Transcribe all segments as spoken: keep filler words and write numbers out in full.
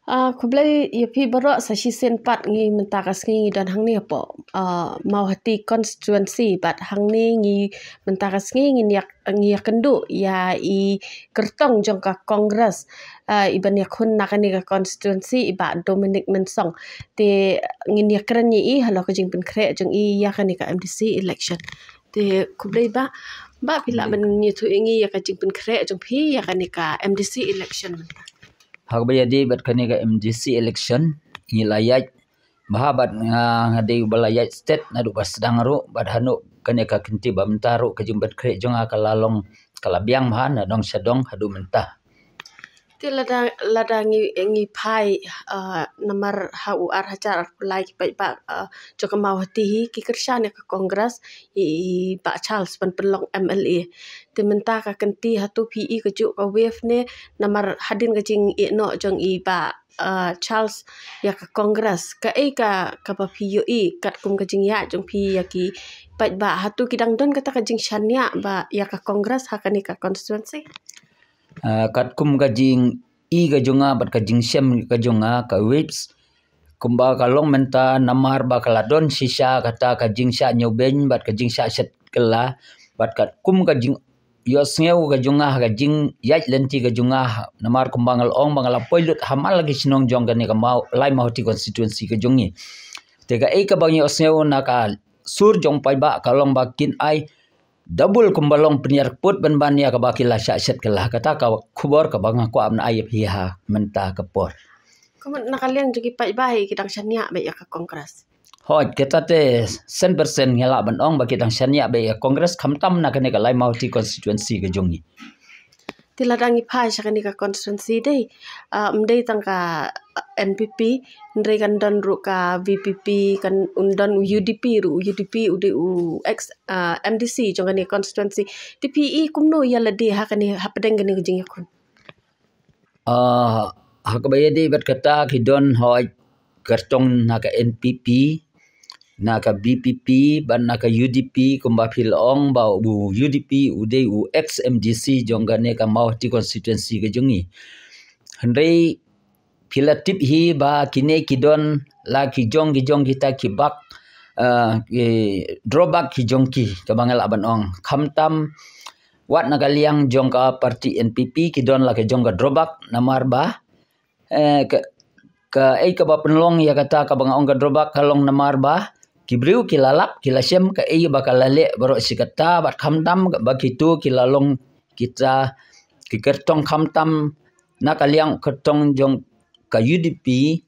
Ah, khublei ïa phi baroh. Sa shisien pat ngi mynta ka sngi ngi don hangne hapoh, ah, Mawhati constituency, bad hangne ngi mynta ka sngi ngin ïa, ngi ïakynduh ïa i kyrtong jong ka Congress, ah, i ban ïakhun na kane ka constituency, i Bah Dominic Mynsong. Te ngin ïakren ïa i halor ka jingpynkhreh jong i ïa kane ka M D C election. Te khublei Bah, Bah phi lah ban ïathuh ïa ngi ïa ka jingpynkhreh jong phi ïa kane ka M D C election mynta? Ha kaba ïadei bad kane ka M D C election, ngi la ïaid bha bad nga, nga dei uba la ïaid stet naduh ba sdang ruh, bad haduh kane ka kynti ba mynta ruh ka jingpynkhreh jong nga ka la long, ka la biang bha na dong sha dong haduh mynta. Te lada, lada ngi, ngi phai, ah, namar ha u ar hajar arphew lai ki paidbah, ah, jong ka Mawhati hi ki kyrshan ïa ka Congress, i, i Bah Charles ban pynlong M L A. Te mynta ka kynti hato phi i kajuh ka wave ne, namar hadien ka jingïehnoh jong i Bah, ah, Charles ïa ka Congress, kaei ka, kaba phi ïohi katkum ka jingïaid jong phi ïa ki paidbah? Hato ki dang don kata ka jingshaniah ba ïa ka Congress ha kane ka constituency? Ah, katkum ka jingi ka jong nga bad ka jingshem ka jong nga, ka waves, kumba ka long mynta, namar ba ka la don shisha kata ka jingshah ñiewbeiñ bad ka jingshah shet kylla, bad katkum ka jingïohsngew ka jong nga ha ka jingïaid lynti ka jong nga, namar kumba nga la ong ba nga la poi lut ha man la ki shnong jong kane ka Maw-, Lai Mawhati constituency ka jong ngi. Te kaei kaba ngi ïohsngew na ka sur jong paidbah ka long ba kin ai double kumba long pynïar put ban ban ïa kaba ki la shah shet kylla. Kata ka khubor kaba nga kwah ban ai ïa phi ha mynta ka por. Kumno na ka liang jong ki paidbah, hi ki dang shaniah beit ïa ka Congress? Hooid, kata te san percent ngi lah ban ong ba ki dang shaniah beit ïa ka Congress, khamtam na kane ka Lai Mawhati constituency ka jong ngi. Te lada ngi phai sha kane ka constituency dei, ah, ym dei tang ka, ah, N P P, hynrei kan don ruh ka V P P, kan un don u U D P ruh, u U D P u dei u ex, ah, M D C jong kane ka constituency. Te phi i kumno ïa lade ha kane, hapdeng kane ka jingïakhun? Ah, ha kaba ïadei bad kata ki don hooid kyrtong na ka N P P, na ka V P P, bad na ka U D P, kumba phi la ong ba u U D P u dei u ex M D C jong kane ka Mawhati constituency ka jong ngi. Hynrei phi la tip hi ba kine ki don la ki jong ki jong kita ki bak, ah, ki drawback ki jong ki, kaba nga lah ban ong. Khamtam wat na ka liang jong ka party N P P ki don la ki jong ka drawback, namar ba, eh, ka, kaei kaba pynlong ïa kata kaba nga ong ka drawback ka long namar ba ki briew ki la lap ki la shem kaei ba ka la leh baroh shi katta, bad khamtam ba kito ki la long kita ki kyrtong, khamtam na ka liang kyrtong jong ka U D P,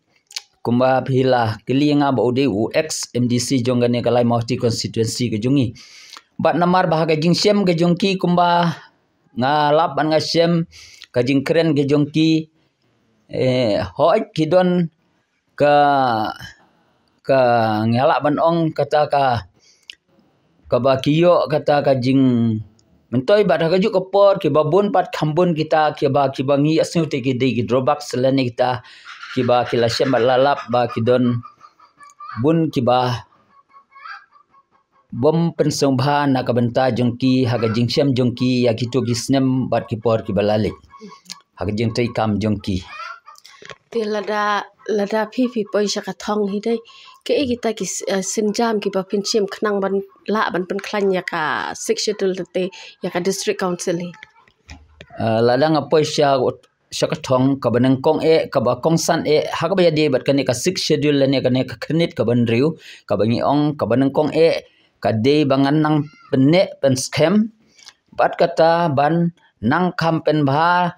kumba phi la kylli nga ba u dei u ex M D C jong kane ka Lai Mawhati constituency ka jong ngi. Bad namar ba ha ka jingshem ka jong ki kumba nga lap bad nga shem ka jingkren ka jong ki, eh, hooid ki don ka, ka nga lah ban ong kata ka, kaba ki ïoh kata ka jingmyntoi, bad ha kajuh ka por kiba bun pat kham bun kita kiba, kiba ngi ïohsngew te ki dei ki drawback, lane kita kiba ki la shem bad la lap ba ki don bun kiba bym pynsngewbha na ka bynta jong ki ha ka jingshem jong ki ïa kito ki snem bad ki por kiba la leit ha ka jingtrei kam jong ki. Te lada, lada phi, phi poi sha ka thong hi dei, kaei kita ki, eh, sienjam kiba phin shim khnang ban lah ban pynkhlaiñ ïa ka Sixth Schedule te ïa ka District Council hi? Eh, lada nga poi sha, sha ka thong, kaba nyngkong eh, kaba kongsan eh ha kaba ïadei bad kane ka Sixth Schedule lane kane ka khyrnit kaba hynriew, kaba ngi ong kaba nyngkong eh ka dei ba ngan nang pynneh pynskhem, bad kata ban nang kham pynbha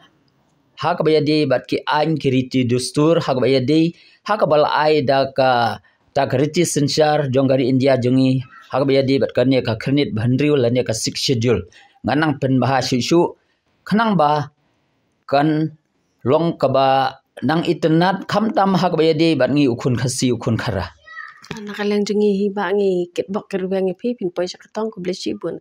ha kaba ïadei bad ki aiñ ki riti dustur, ha kaba ïadei, ha kaba la ai da kata ka riti synshar jong ka ri India jong ngi ha kaba ïadei bad kane ka khyrnit ba hynriew lane ka Sixth Schedule. Ngan nang pynbha shuh shuh khnang ba kan long kaba nang itynnad khamtam ha kaba ïadei bad ngi u khun Khasi u khun Khara. Na ka liang jong ngi hi Bah ngi kitbok kitrwiang ïa phi, phin poi sha ka thong, khublei shibun.